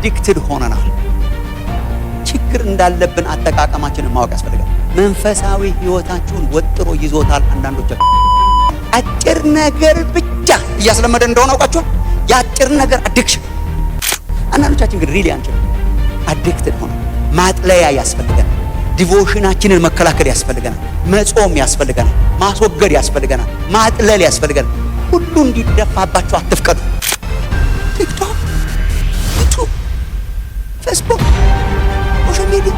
Addicted ሆነናል። ችግር እንዳለብን አጠቃቀማችንን ማወቅ ያስፈልጋል። መንፈሳዊ ህይወታችሁን ወጥሮ ይዞታል። አንዳንዶቻችሁ አጭር ነገር ብቻ እያስለመደ እንደሆነ አውቃችኋል። የአጭር ነገር addiction። አንዳንዶቻችን ግን really አንችልም። Addicted ሆነ ማጥለያ ያስፈልገናል። Devotion ኣችንን መከላከል ያስፈልገናል። መጾም ያስፈልገናል። ማስወገድ ያስፈልገናል። ማጥለል ያስፈልገናል። ሁሉ እንዲደፋባችሁ አትፍቀዱ። ቲክቶክ፣ ዩቱብ፣ ፌስቡክ፣ social media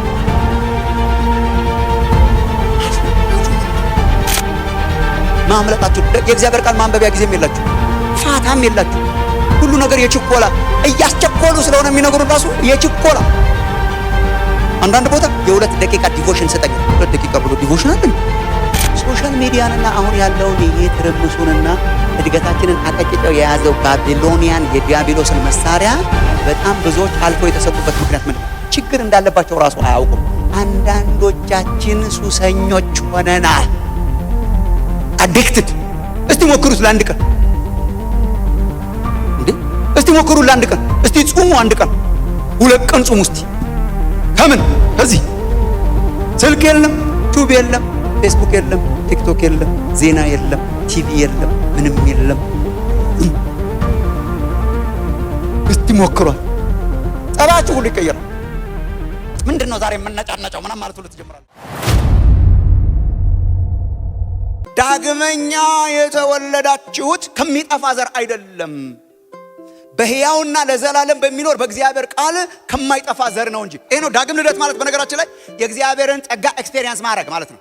ማምለጣችሁ የእግዚአብሔር ቃል ማንበቢያ ጊዜም የላችሁ፣ ፋታም የላችሁ። ሁሉ ነገር የችኮላ እያስቸኮሉ ስለሆነ የሚነግሩን ራሱ የችኮላ። አንዳንድ ቦታ የ2 ደቂቃ devotion ስጠኝ፣ 2 ደቂቃ ብሎ devotion አለ። Social media ንና አሁን ያለውን ይሄ ትርምሱንና እድገታችንን አቀጭጨው የያዘው Babylonian የዲያብሎስን መሳሪያ በጣም ብዙዎች አልፎ የተሰጡበት ምክንያት ምንድን ነው? ችግር እንዳለባቸው ራሱ አያውቁም። አንዳንዶቻችን ሱሰኞች ሆነናል። Addicted። እስቲ ሞክሩት ለአንድ ቀን እንዴ! እስቲ ሞክሩት ለአንድ ቀን። እስቲ ጹሙ አንድ ቀን፣ 2 ቀን ጹሙ እስቲ። ከምን ከዚህ ስልክ የለም፣ ቱብ የለም፣ ፌስቡክ የለም፣ ቲክቶክ የለም፣ ዜና የለም፣ ቲቪ የለም፣ ምንም የለም። እስቲ ሞክሯል። ጸባችሁ ሁሉ ይቀየራል። ምንድን ነው ዛሬ የምነጫነጨው ምናምን ማለት ሁሉ ትጀምራለህ። ዳግመኛ የተወለዳችሁት ከሚጠፋ ዘር አይደለም፣ በሕያውና ለዘላለም በሚኖር በእግዚአብሔር ቃል ከማይጠፋ ዘር ነው እንጂ። ይሄ ነው ዳግም ልደት ማለት። በነገራችን ላይ የእግዚአብሔርን ጸጋ experience ማድረግ ማለት ነው።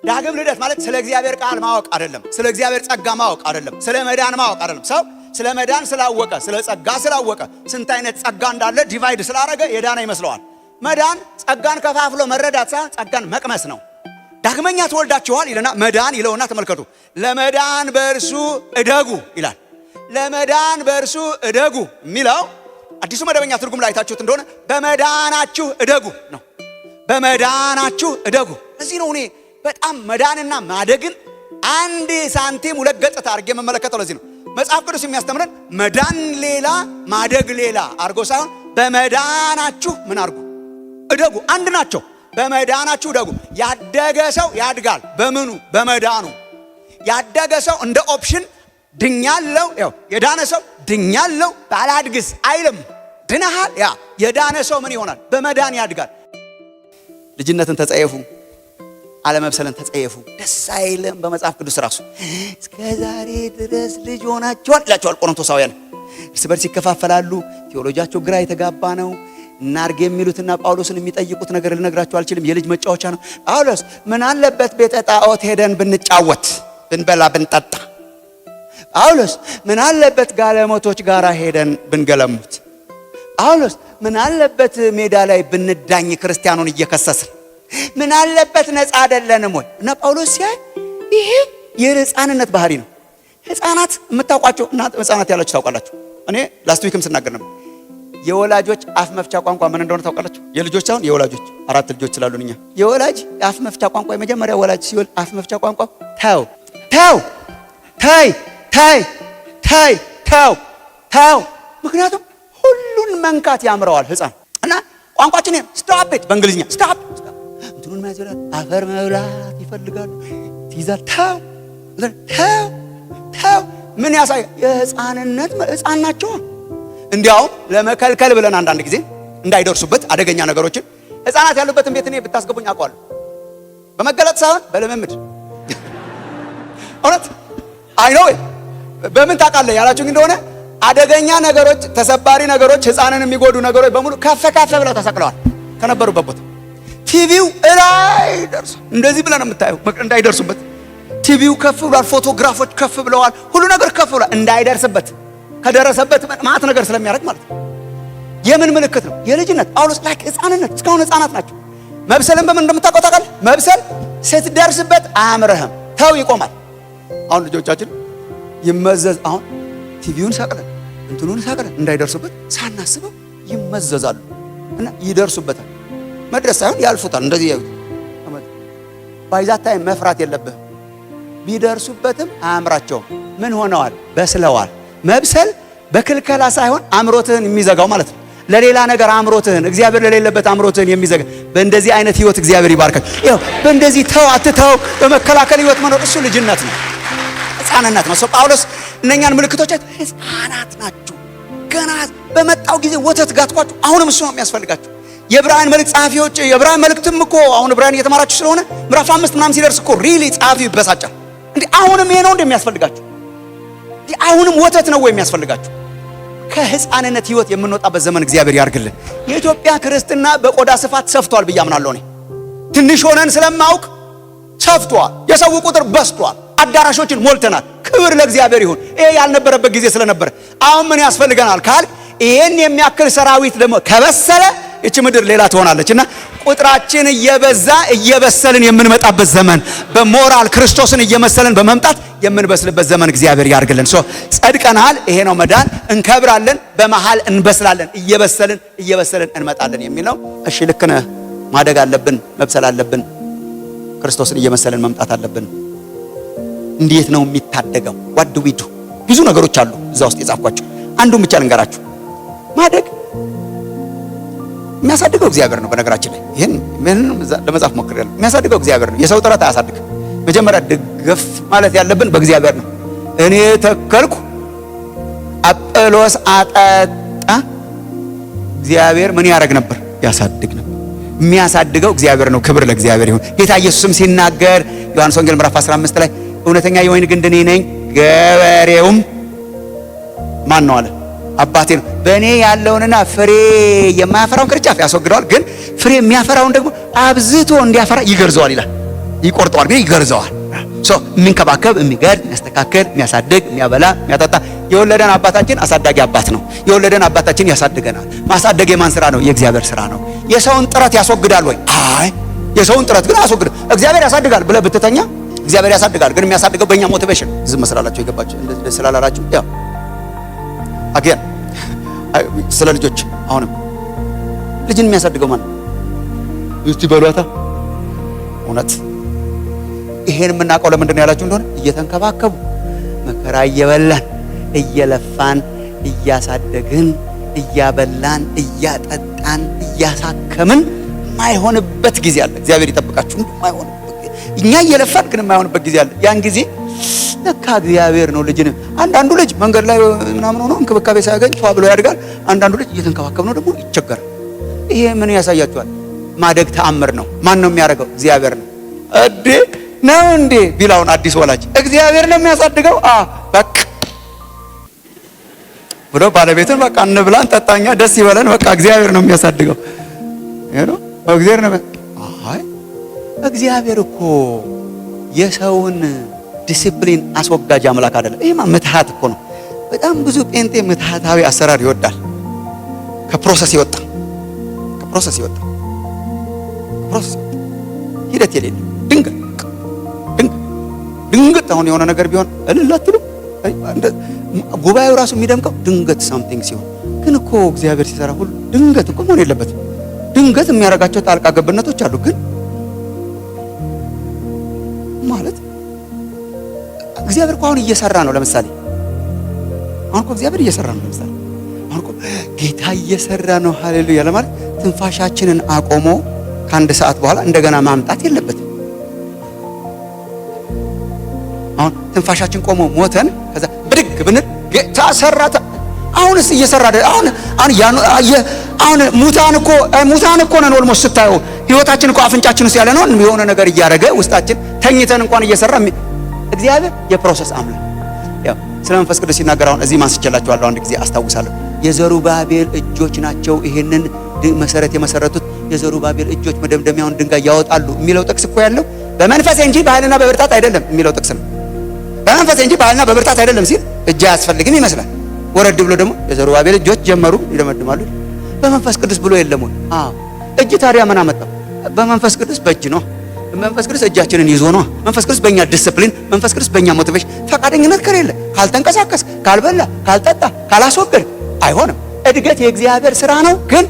ዳግም ልደት ማለት ስለ እግዚአብሔር ቃል ማወቅ አይደለም። ስለ እግዚአብሔር ጸጋ ማወቅ አይደለም። ስለ መዳን ማወቅ አይደለም። ሰው ስለ መዳን ስላወቀ፣ ስለ ጸጋ ስላወቀ፣ ስንት አይነት ጸጋ እንዳለ divide ስላረገ የዳነ ይመስለዋል። መዳን ጸጋን ከፋፍሎ መረዳት ሳይሆን ጸጋን መቅመስ ነው። ዳግመኛ ተወልዳችኋል ይለና መዳን ይለውና ተመልከቱ፣ ለመዳን በእርሱ እደጉ ይላል። ለመዳን በእርሱ እደጉ የሚለው አዲሱ መደበኛ ትርጉም ላይ አይታችሁት እንደሆነ በመዳናችሁ እደጉ ነው። በመዳናችሁ እደጉ። እዚህ ነው እኔ በጣም መዳንና ማደግን አንድ ሳንቲም ሁለት ገጽታ አድርጌ የምመለከተው ለዚህ ነው። መጽሐፍ ቅዱስ የሚያስተምረን መዳን ሌላ ማደግ ሌላ አድርጎ ሳይሆን በመዳናችሁ ምን አድርጉ? እደጉ። አንድ ናቸው። በመዳናችሁ እደጉ። ያደገ ሰው ያድጋል። በምኑ? በመዳኑ። ያደገ ሰው እንደ option ድኛለው፣ ያው የዳነ ሰው ድኛለው ባላድግስ አይልም። ድነሃል። ያ የዳነ ሰው ምን ይሆናል? በመዳን ያድጋል። ልጅነትን ተጸየፉ፣ አለመብሰልን ተጸየፉ። ደስ አይልም። በመጽሐፍ ቅዱስ ራሱ እስከ ዛሬ ድረስ ልጅ ሆናችኋል ይላቸዋል ቆሮንቶሳውያን። እርስ በርስ ይከፋፈላሉ። ቴዎሎጂያቸው ግራ የተጋባ ነው። እናርግ የሚሉትና ጳውሎስን የሚጠይቁት ነገር ልነግራቸው አልችልም። የልጅ መጫወቻ ነው። ጳውሎስ ምን አለበት ቤተ ጣዖት ሄደን ብንጫወት፣ ብንበላ፣ ብንጠጣ? ጳውሎስ ምን አለበት ጋለሞቶች ጋር ሄደን ብንገለሙት? ጳውሎስ ምን አለበት ሜዳ ላይ ብንዳኝ ክርስቲያኑን እየከሰስን? ምን አለበት ነፃ አይደለንም ወይ? እና ጳውሎስ ሲያይ ይሄ የሕፃንነት ባህሪ ነው። ሕፃናት የምታውቋቸው እናንተ ሕፃናት ያላችሁ ታውቃላችሁ። እኔ last week ም ስናገር ነበር። የወላጆች አፍ መፍቻ ቋንቋ ምን እንደሆነ ታውቃላችሁ? የልጆች ሳይሆን የወላጆች፣ አራት ልጆች ስላሉን እኛ የወላጅ አፍ መፍቻ ቋንቋ፣ የመጀመሪያ ወላጅ ሲወልድ አፍ መፍቻ ቋንቋ ተው ተው ተይ ተይ ተይ ተው ተው። ምክንያቱም ሁሉን መንካት ያምረዋል ሕፃን እና ቋንቋችን stop it በእንግሊዝኛ stop፣ እንትኑን መያዝ ይላል። አፈር መብላት ይፈልጋሉ። ትይዛል። ተው ተው ተው። ምን ያሳያል? የሕፃንነት፣ ሕፃን ናቸው። እንዲያውም ለመከልከል ብለን አንዳንድ ጊዜ እንዳይደርሱበት አደገኛ ነገሮችን ሕፃናት ያሉበትን ቤት እኔ ብታስገቡኝ አውቀዋለሁ። በመገለጥ ሳይሆን በልምምድ። እውነት I know። በምን ታውቃለህ ያላችሁ እንደሆነ አደገኛ ነገሮች፣ ተሰባሪ ነገሮች፣ ሕፃንን የሚጎዱ ነገሮች በሙሉ ከፍ ከፍ ብለው ተሰቅለዋል ከነበሩበት ቦታ። ቲቪው እላይ ደርሶ እንደዚህ ብለህ ነው የምታየው፣ እንዳይደርሱበት። ቲቪው ከፍ ብሏል፣ ፎቶግራፎች ከፍ ብለዋል፣ ሁሉ ነገር ከፍ ብሏል፣ እንዳይደርስበት። ከደረሰበት ማት ነገር ስለሚያደርግ ማለት ነው። የምን ምልክት ነው? የልጅነት። ጳውሎስ like ሕፃንነት፣ እስካሁን ሕፃናት ናቸው። መብሰልን በምን እንደምታውቀው ታውቃለህ? መብሰል ስትደርስበት አያምርህም፣ ተው ይቆማል። አሁን ልጆቻችን ይመዘዝ፣ አሁን ቲቪውን ሰቅለን እንትኑን ሰቅለን እንዳይደርሱበት ሳናስበው ይመዘዛሉ እና ይደርሱበታል። መድረስ ሳይሆን ያልፉታል። እንደዚህ ያዩት by that time መፍራት የለብህም። ቢደርሱበትም አያምራቸውም። ምን ሆነዋል? በስለዋል። መብሰል በክልከላ ሳይሆን አእምሮትህን የሚዘጋው ማለት ነው። ለሌላ ነገር አእምሮትህን፣ እግዚአብሔር ለሌለበት አእምሮትህን የሚዘጋ፣ በእንደዚህ አይነት ህይወት እግዚአብሔር ይባርካል። ይኸው በእንደዚህ ተው አትተው በመከላከል ህይወት መኖር እሱ ልጅነት ነው፣ ህፃንነት ነው። So ጳውሎስ እነኛን ምልክቶች፣ ህፃናት ናችሁ፣ ገና በመጣው ጊዜ ወተት ጋትኳችሁ፣ አሁንም እሱ ነው የሚያስፈልጋችሁ። የዕብራውያን መልእክት ጸሐፊዎች፣ የዕብራውያን መልእክትም እኮ አሁን ዕብራውያን እየተማራችሁ ስለሆነ፣ ምዕራፍ 5 ምናምን ሲደርስ እኮ really ጸሐፊው ይበሳጫል። እንዴ፣ አሁንም ይሄ ነው እንደሚያስፈልጋችሁ? እንዴ፣ አሁንም ወተት ነው ወይ የሚያስፈልጋችሁ? ከህፃንነት ህይወት የምንወጣበት ዘመን እግዚአብሔር ያርግልን። የኢትዮጵያ ክርስትና በቆዳ ስፋት ሰፍቷል ብዬ አምናለሁ። እኔ ትንሽ ሆነን ስለማውቅ ሰፍቷል። የሰው ቁጥር በዝቷል። አዳራሾችን ሞልተናል። ክብር ለእግዚአብሔር ይሁን። ይሄ ያልነበረበት ጊዜ ስለነበረ አሁን ምን ያስፈልገናል ካልክ፣ ይሄን የሚያክል ሰራዊት ደግሞ ከበሰለ ይቺ ምድር ሌላ ትሆናለች። እና ቁጥራችን እየበዛ እየበሰልን የምንመጣበት ዘመን፣ በሞራል ክርስቶስን እየመሰልን በመምጣት የምንበስልበት ዘመን እግዚአብሔር ያርግልን። So ጸድቀናል። ይሄ ነው መዳን። እንከብራለን፣ በመሃል እንበስላለን። እየበሰልን እየበሰልን እንመጣለን የሚል ነው። እሺ፣ ልክ ነህ። ማደግ አለብን፣ መብሰል አለብን። ክርስቶስን እየመሰልን መምጣት አለብን። እንዴት ነው የሚታደገው? What do we do? ብዙ ነገሮች አሉ እዛ ውስጥ የጻፍኳቸው። አንዱን ብቻ ልንገራችሁ። ማደግ የሚያሳድገው እግዚአብሔር ነው። በነገራችን ላይ ይህን ምንም ለመጻፍ ሞክሬያለሁ። የሚያሳድገው እግዚአብሔር ነው። የሰው ጥረት አያሳድግም። መጀመሪያ ድግፍ ማለት ያለብን በእግዚአብሔር ነው። እኔ ተከልኩ፣ አጵሎስ አጠጣ። እግዚአብሔር ምን ያደርግ ነበር? ያሳድግ ነበር። የሚያሳድገው እግዚአብሔር ነው። ክብር ለእግዚአብሔር ይሁን። ጌታ ኢየሱስም ሲናገር ዮሐንስ ወንጌል ምዕራፍ 15 ላይ እውነተኛ የወይን ግንድ እኔ ነኝ፣ ገበሬውም ማን ነው አለ? አባቴ ነው። በእኔ ያለውንና ፍሬ የማያፈራውን ቅርንጫፍ ያስወግደዋል፣ ግን ፍሬ የሚያፈራውን ደግሞ አብዝቶ እንዲያፈራ ይገርዘዋል ይላል። ይቆርጠዋል፣ ግን ይገርዘዋል። So የሚንከባከብ፣ የሚገርዝ፣ የሚያስተካክል፣ የሚያሳድግ፣ የሚያበላ፣ የሚያጠጣ የወለደን አባታችን አሳዳጊ አባት ነው። የወለደን አባታችን ያሳድገናል። ማሳደግ የማን ስራ ነው? የእግዚአብሔር ስራ ነው። የሰውን ጥረት ያስወግዳል ወይ? አይ፣ የሰውን ጥረት ግን አያስወግድም። እግዚአብሔር ያሳድጋል ብለህ ብትተኛ እግዚአብሔር ያሳድጋል፣ ግን የሚያሳድገው በእኛ motivation። ዝም ስላላችሁ የገባችሁ እንደዚህ ስላላላችሁ፣ ያው again ስለ ልጆች፣ አሁንም ልጅን የሚያሳድገው ማን? እስቲ በሏታ። እውነት ይሄን የምናውቀው ለምንድን ነው ያላችሁ እንደሆነ፣ እየተንከባከቡ፣ መከራ እየበላን፣ እየለፋን፣ እያሳደግን፣ እያበላን፣ እያጠጣን፣ እያሳከምን የማይሆንበት ጊዜ አለ። እግዚአብሔር ይጠብቃችሁ። የማይሆንበት፣ እኛ እየለፋን ግን የማይሆንበት ጊዜ አለ። ያን ጊዜ ለካ እግዚአብሔር ነው ልጅን። አንዳንዱ ልጅ መንገድ ላይ ምናምን ሆኖ እንክብካቤ ሳያገኝ ፏ ብሎ ያድጋል። አንዳንዱ ልጅ እየተንከባከብ ነው ደግሞ ይቸገራል። ይሄ ምን ያሳያችኋል? ማደግ ተአምር ነው። ማን ነው የሚያደርገው? እግዚአብሔር ነው። እዴ ነው እንዴ ቢላውን አዲስ ወላጅ እግዚአብሔር ነው የሚያሳድገው። አ በቃ ብሎ ባለቤቱን በቃ እንብላን ጠጣኛ ደስ ይበለን፣ በቃ እግዚአብሔር ነው የሚያሳድገው። ይሄ ነው፣ እግዚአብሔር ነው። አይ፣ እግዚአብሔር እኮ የሰውን ዲሲፕሊን አስወጋጅ አምላክ አይደለም። ይሄማ ምትሃት እኮ ነው። በጣም ብዙ ጴንጤ ምትሃታዊ አሰራር ይወዳል። ከ process ይወጣ፣ ከ process ይወጣ፣ ከ process ሂደት የሌለ፣ ድንገት ድንገት ድንገት አሁን የሆነ ነገር ቢሆን እልል አትሉ? ጉባኤው ራሱ የሚደምቀው ድንገት something ሲሆን፣ ግን እኮ እግዚአብሔር ሲሰራ ሁሉ ድንገት እኮ መሆን የለበትም። ድንገት የሚያደርጋቸው ጣልቃ ገብነቶች አሉ። ግን ማለት እግዚአብሔር እኮ አሁን እየሰራ ነው። ለምሳሌ አሁን እኮ እግዚአብሔር እየሰራ ነው። ለምሳሌ አሁን እኮ ጌታ እየሰራ ነው። ሃሌሉያ ለማለት ትንፋሻችንን አቆሞ ከአንድ ሰዓት በኋላ እንደገና ማምጣት የለበትም። አሁን ትንፋሻችን ቆሞ ሞተን ከዛ ብድግ ብንል ጌታ ሰራ። አሁንስ እየሰራ፣ አሁን አሁን አሁን ሙታን እኮ ነን። Almost ስታየው ህይወታችን እኮ አፍንጫችን ውስጥ ያለ ነው። የሆነ ነገር እያደረገ ውስጣችን ተኝተን እንኳን እየሰራ፣ እግዚአብሔር የ process አምላክ። ያው ስለ መንፈስ ቅዱስ ሲናገር አሁን እዚህ ማንስቼላችኋለሁ። አንድ ጊዜ አስታውሳለሁ። የዘሩባቤል እጆች ናቸው ይሄንን መሰረት የመሰረቱት፣ የዘሩባቤል እጆች መደምደሚያውን ድንጋይ ያወጣሉ የሚለው ጥቅስ እኮ ያለው በመንፈሴ እንጂ በኃይልና በብርታት አይደለም የሚለው ጥቅስ ነው። በመንፈሴ እንጂ በኃይልና በብርታት አይደለም ሲል እጅ አያስፈልግም ይመስላል። ወረድ ብሎ ደግሞ የዘሩባቤል እጆች ጀመሩ ይደመድማሉ። በመንፈስ ቅዱስ ብሎ የለም ወይ? አዎ። እጅ ታዲያ ምን አመጣው? በመንፈስ ቅዱስ በእጅ ነው። መንፈስ ቅዱስ እጃችንን ይዞ ነው። መንፈስ ቅዱስ በእኛ ዲስፕሊን፣ መንፈስ ቅዱስ በእኛ motivation፣ ፈቃደኝነት ከሌለ፣ ካልተንቀሳቀስ፣ ካልበላ፣ ካልጠጣ፣ ካላስወገድ አይሆንም። እድገት የእግዚአብሔር ስራ ነው፣ ግን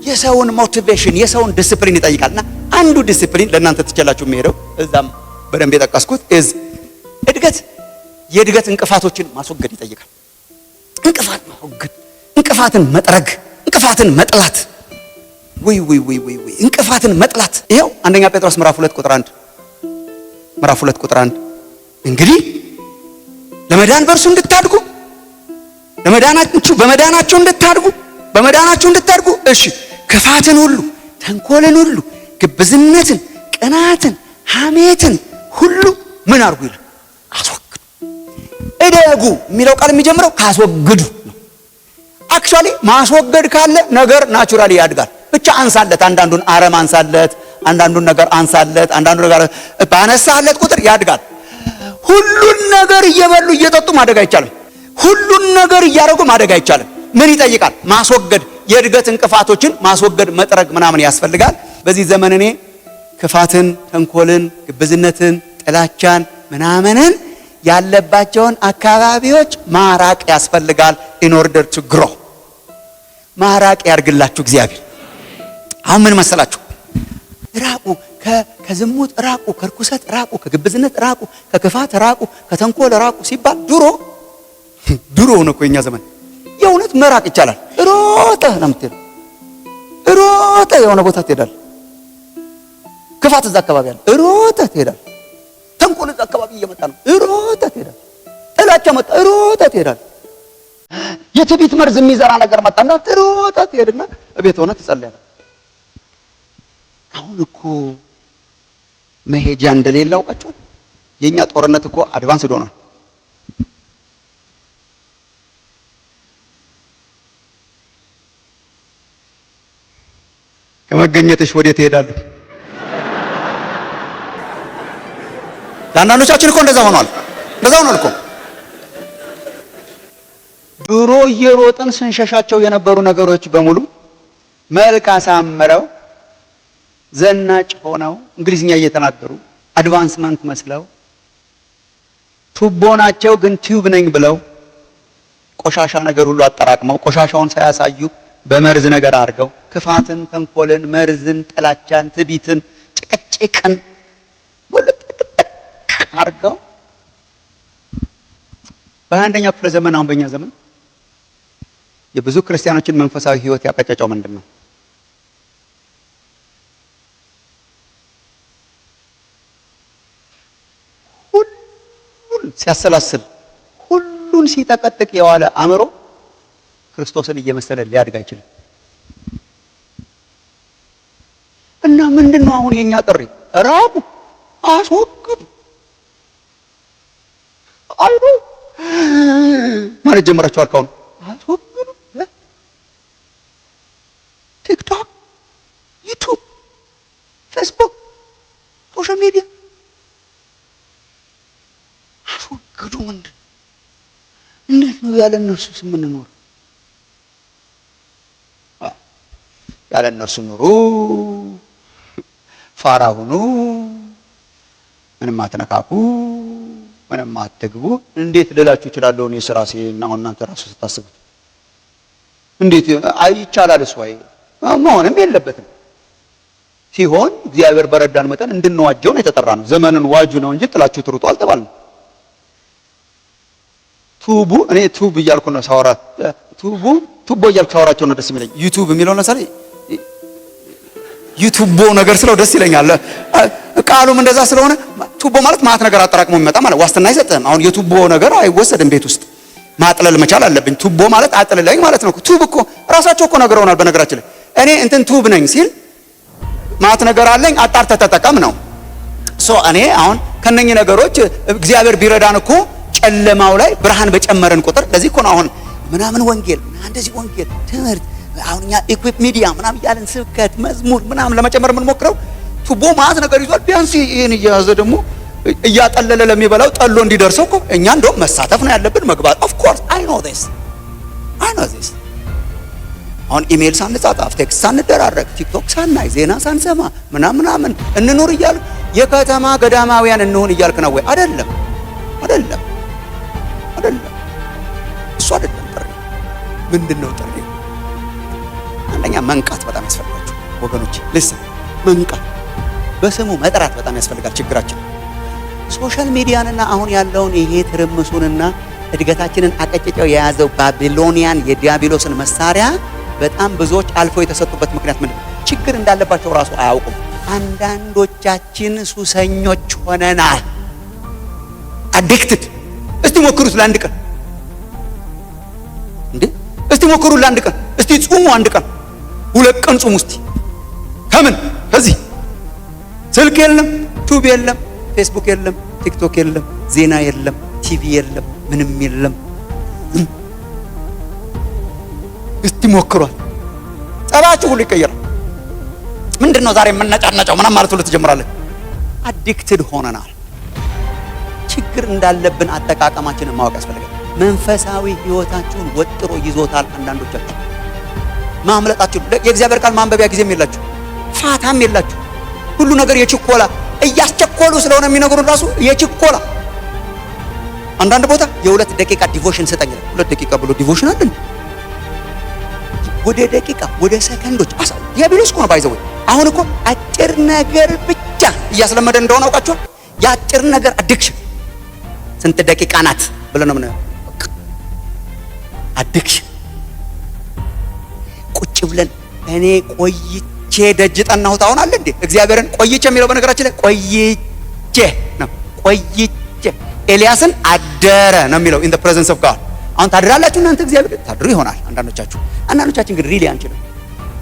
የሰውን motivation፣ የሰውን ዲስፕሊን ይጠይቃል። እና አንዱ ዲስፕሊን ለእናንተ ትችላችሁ የሚሄደው እዛም በደንብ የጠቀስኩት is እድገት የእድገት እንቅፋቶችን ማስወገድ ይጠይቃል። እንቅፋት ማስወገድ፣ እንቅፋትን መጥረግ፣ እንቅፋትን መጥላት፣ ወይ ወይ ወይ ወይ ወይ፣ እንቅፋትን መጥላት። ይኸው አንደኛ ጴጥሮስ ምዕራፍ 2 ቁጥር 1፣ ምዕራፍ 2 ቁጥር 1፣ እንግዲህ ለመዳን በእርሱ እንድታድጉ፣ ለመዳናችሁ፣ በመዳናችሁ እንድታድጉ፣ በመዳናችሁ እንድታድጉ፣ እሺ፣ ክፋትን ሁሉ፣ ተንኮልን ሁሉ፣ ግብዝነትን፣ ቅናትን፣ ሐሜትን ሁሉ ምን አድርጉ ይላል? አስወግዱ። እደጉ የሚለው ቃል የሚጀምረው ካስወግዱ ነው። Actually ማስወገድ ካለ ነገር naturally ያድጋል። ብቻ አንሳለት፣ አንዳንዱን አረም አንሳለት፣ አንዳንዱን ነገር አንሳለት፣ አንዳንዱ ነገር ባነሳለት ቁጥር ያድጋል። ሁሉን ነገር እየበሉ እየጠጡ ማደግ አይቻልም። ሁሉን ነገር እያደረጉ ማደግ አይቻልም። ምን ይጠይቃል? ማስወገድ፣ የእድገት እንቅፋቶችን ማስወገድ፣ መጥረግ ምናምን ያስፈልጋል። በዚህ ዘመን እኔ ክፋትን፣ ተንኮልን፣ ግብዝነትን፣ ጥላቻን ምናምንን ያለባቸውን አካባቢዎች ማራቅ ያስፈልጋል። In order to grow ማራቅ ያርግላችሁ እግዚአብሔር። አሁን ምን መሰላችሁ? ራቁ፣ ከዝሙት ራቁ፣ ከርኩሰት ራቁ፣ ከግብዝነት ራቁ፣ ከክፋት ራቁ፣ ከተንኮል ራቁ ሲባል ድሮ ድሮ ነው እኮ፣ የኛ ዘመን የእውነት መራቅ ይቻላል። ሮጠህ ነው የምትሄደው። ሮጠህ የሆነ ቦታ ትሄዳለህ። ክፋት እዛ አካባቢ አለ፣ ሮጠህ ትሄዳለህ። ተንኮል እዛ አካባቢ እየመጣ ነው፣ ሮጠህ ትሄዳለህ። ጥላቻ መጣ፣ ሮጠህ ትሄዳለህ። የትዕቢት መርዝ የሚዘራ ነገር መጣና ሮጠህ ትሄድና እቤት ሆነህ ትጸልያለህ። አሁን እኮ መሄጃ እንደሌለ አውቃችኋል። የኛ ጦርነት እኮ advance ሆኗል። ከመገኘትሽ ወዴት እሄዳለሁ? ለአንዳንዶቻችን እኮ እንደዛ ሆኗል። እንደዛ ሆኗል እኮ። ድሮ እየሮጥን ስንሸሻቸው የነበሩ ነገሮች በሙሉ መልክ አሳምረው፣ ዘናጭ ሆነው፣ እንግሊዝኛ እየተናገሩ፣ advancement መስለው፣ ቱቦ ናቸው ግን tube ነኝ ብለው፣ ቆሻሻ ነገር ሁሉ አጠራቅመው፣ ቆሻሻውን ሳያሳዩ በመርዝ ነገር አድርገው፣ ክፋትን፣ ተንኮልን፣ መርዝን፣ ጥላቻን፣ ትዕቢትን፣ ጭቅጭቅን ጥቅጥቅ አድርገው በ21ኛው ክፍለ ዘመን፣ አሁን በእኛ ዘመን የብዙ ክርስቲያኖችን መንፈሳዊ ሕይወት ያቀጨጨው ምንድን ነው? ሁሉን ሲያሰላስል፣ ሁሉን ሲጠቀጥቅ የዋለ አእምሮ ክርስቶስን እየመሰለ ሊያድግ አይችልም። እና ምንድን ነው አሁን የኛ ጥሪ? ራቁ፣ አስወግዱ። አይዶ ማለት ጀምራችኋል። ካሁን አስወግዱ። ቲክቶክ፣ ዩቱብ፣ ፌስቡክ፣ social media አስወግዱ። ምንድን እንዴት ነው ያለ እነርሱ የምንኖር? ያለ እነርሱ ኑሩ፣ ፋራ ሁኑ፣ ምንም አትነካኩ፣ ምንም አትግቡ። እንዴት ልላችሁ እችላለሁ? እኔ ስራሴ እና አሁን እናንተ ራሱ ስታስቡት እንዴት አይቻላል? እሱ አይ መሆንም የለበትም። ሲሆን እግዚአብሔር በረዳን መጠን እንድንዋጀው ነው የተጠራ ነው። ዘመንን ዋጁ ነው እንጂ ጥላችሁ ትሩጡ አልተባልንም። ቱቡ፣ እኔ tube እያልኩ ነው ሳወራ፣ ቱቡ ቱቦ እያልኩ ሳወራቸው ነው ደስ የሚለኝ። ዩቱብ የሚለው ለምሳሌ ዩቱቦ ነገር ስለው ደስ ይለኛል። ቃሉም እንደዛ ስለሆነ፣ ቱቦ ማለት ማት ነገር አጠራቅሞ የሚመጣ ማለት ዋስትና አይሰጥህም። አሁን የቱቦ ነገር አይወሰድም፣ ቤት ውስጥ ማጥለል መቻል አለብኝ። ቱቦ ማለት አጥልለኝ ማለት ነው። Tube እኮ ራሳቸው እኮ ነግረውናል። በነገራችን ላይ እኔ እንትን tube ነኝ ሲል ማት ነገር አለኝ፣ አጣርተህ ተጠቀም ነው። So እኔ አሁን ከነኚህ ነገሮች እግዚአብሔር ቢረዳን እኮ ጨለማው ላይ ብርሃን በጨመረን ቁጥር፣ ለዚህ እኮ ነው አሁን ምናምን ወንጌል እንደዚህ ወንጌል ትምህርት፣ አሁን እኛ equip media ምናምን እያለን ስብከት፣ መዝሙር ምናምን ለመጨመር የምንሞክረው፣ ቱቦ ማት ነገር ይዟል። ቢያንስ ይህን እየያዘ ደግሞ እያጠለለ ለሚበላው ጠሎ እንዲደርሰው እኮ እኛ እንደውም መሳተፍ ነው ያለብን፣ መግባት። Of course I know this, I know this። አሁን ኢሜይል ሳንጻጻፍ፣ text ሳንደራረግ፣ ቲክቶክ ሳናይ፣ ዜና ሳንሰማ ምናምን ምናምን እንኑር እያልክ፣ የከተማ ገዳማውያን እንሁን እያልክ ነው ወይ? አይደለም፣ አይደለም፣ አይደለም። እሱ አይደለም ጥሪ። ምንድን ነው ጥሪ? አንደኛ መንቃት በጣም ያስፈልጋችሁ ወገኖች። Listen፣ መንቃት፣ በስሙ መጥራት በጣም ያስፈልጋል። ችግራችን social media ንና አሁን ያለውን ይሄ ትርምሱንና እድገታችንን አቀጭጨው የያዘው Babylonian የዲያብሎስን መሳሪያ በጣም ብዙዎች አልፈው የተሰጡበት ምክንያት ምንድን ነው? ችግር እንዳለባቸው ራሱ አያውቁም። አንዳንዶቻችን ሱሰኞች ሆነናል። Addicted። እስቲ ሞክሩት ለአንድ ቀን እንዴ! እስቲ ሞክሩት ለአንድ ቀን። እስቲ ጹሙ አንድ ቀን፣ 2 ቀን ጹሙ እስቲ። ከምን ከዚህ ስልክ የለም፣ ቱብ የለም፣ ፌስቡክ የለም፣ ቲክቶክ የለም፣ ዜና የለም፣ ቲቪ የለም፣ ምንም የለም። እስቲ ሞክሯት። ጸባችሁ ሁሉ ይቀየራል። ምንድን ነው ዛሬ የምነጫነጨው ምናምን ማለት ሁሉ ትጀምራለች። Addicted ሆነናል። ችግር እንዳለብን አጠቃቀማችንን ማወቅ ያስፈልጋል። መንፈሳዊ ሕይወታችሁን ወጥሮ ይዞታል። አንዳንዶቻችሁ ማምለጣችሁ የእግዚአብሔር ቃል ማንበቢያ ጊዜም የላችሁ፣ ፋታም የላችሁ። ሁሉ ነገር የችኮላ፣ እያስቸኮሉ ስለሆነ የሚነግሩን ራሱ የችኮላ። አንዳንድ ቦታ የ2 ደቂቃ devotion ስጠኝ ይላል። 2 ደቂቃ ብሎ devotion አለ እንዴ? ወደ ደቂቃ ወደ ሰከንዶች ዲያብሎስ እኮ ነው by the way። አሁን እኮ አጭር ነገር ብቻ እያስለመደ እንደሆነ አውቃችኋል። የአጭር ነገር addiction። ስንት ደቂቃ ናት ብለን ነው ምን addiction። ቁጭ ብለን እኔ ቆይቼ ደጅ ጠናሁት አሁን አለ እንዴ እግዚአብሔርን ቆይቼ የሚለው። በነገራችን ላይ ቆይቼ ነው፣ ቆይቼ። ኤልያስን አደረ ነው የሚለው in the presence of God። አሁን ታድራላችሁ እናንተ፣ እግዚአብሔር ታድሩ ይሆናል አንዳንዶቻችሁ። አንዳንዶቻችን ግን really አንችልም።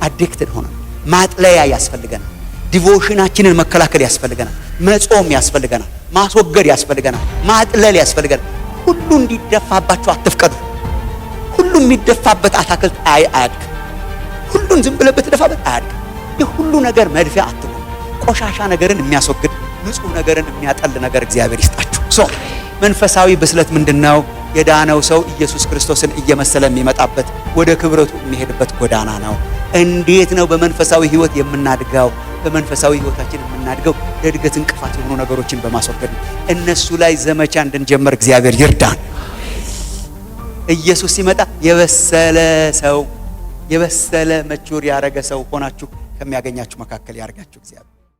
Addicted ሆነን ማጥለያ ያስፈልገናል። Devotion ኣችንን መከላከል ያስፈልገናል። መጾም ያስፈልገናል። ማስወገድ ያስፈልገናል። ማጥለል ያስፈልገናል። ሁሉ እንዲደፋባችሁ አትፍቀዱ። ሁሉ የሚደፋበት አታክልት አያድግም። ሁሉን ዝም ብለህ ብትደፋበት አያድግም። የሁሉ ነገር መድፊያ አትሁኑ። ቆሻሻ ነገርን የሚያስወግድ፣ ንጹህ ነገርን የሚያጠል ነገር እግዚአብሔር ይስጣችሁ። So መንፈሳዊ ብስለት ምንድን ነው? የዳነው ሰው ኢየሱስ ክርስቶስን እየመሰለ የሚመጣበት፣ ወደ ክብረቱ የሚሄድበት ጎዳና ነው። እንዴት ነው በመንፈሳዊ ህይወት የምናድገው? በመንፈሳዊ ህይወታችን የምናድገው ለእድገት እንቅፋት የሆኑ ነገሮችን በማስወገድ ነው። እነሱ ላይ ዘመቻ እንድንጀምር እግዚአብሔር ይርዳን። ኢየሱስ ሲመጣ የበሰለ ሰው፣ የበሰለ mature ያደረገ ሰው ሆናችሁ ከሚያገኛችሁ መካከል ያርጋችሁ እግዚአብሔር።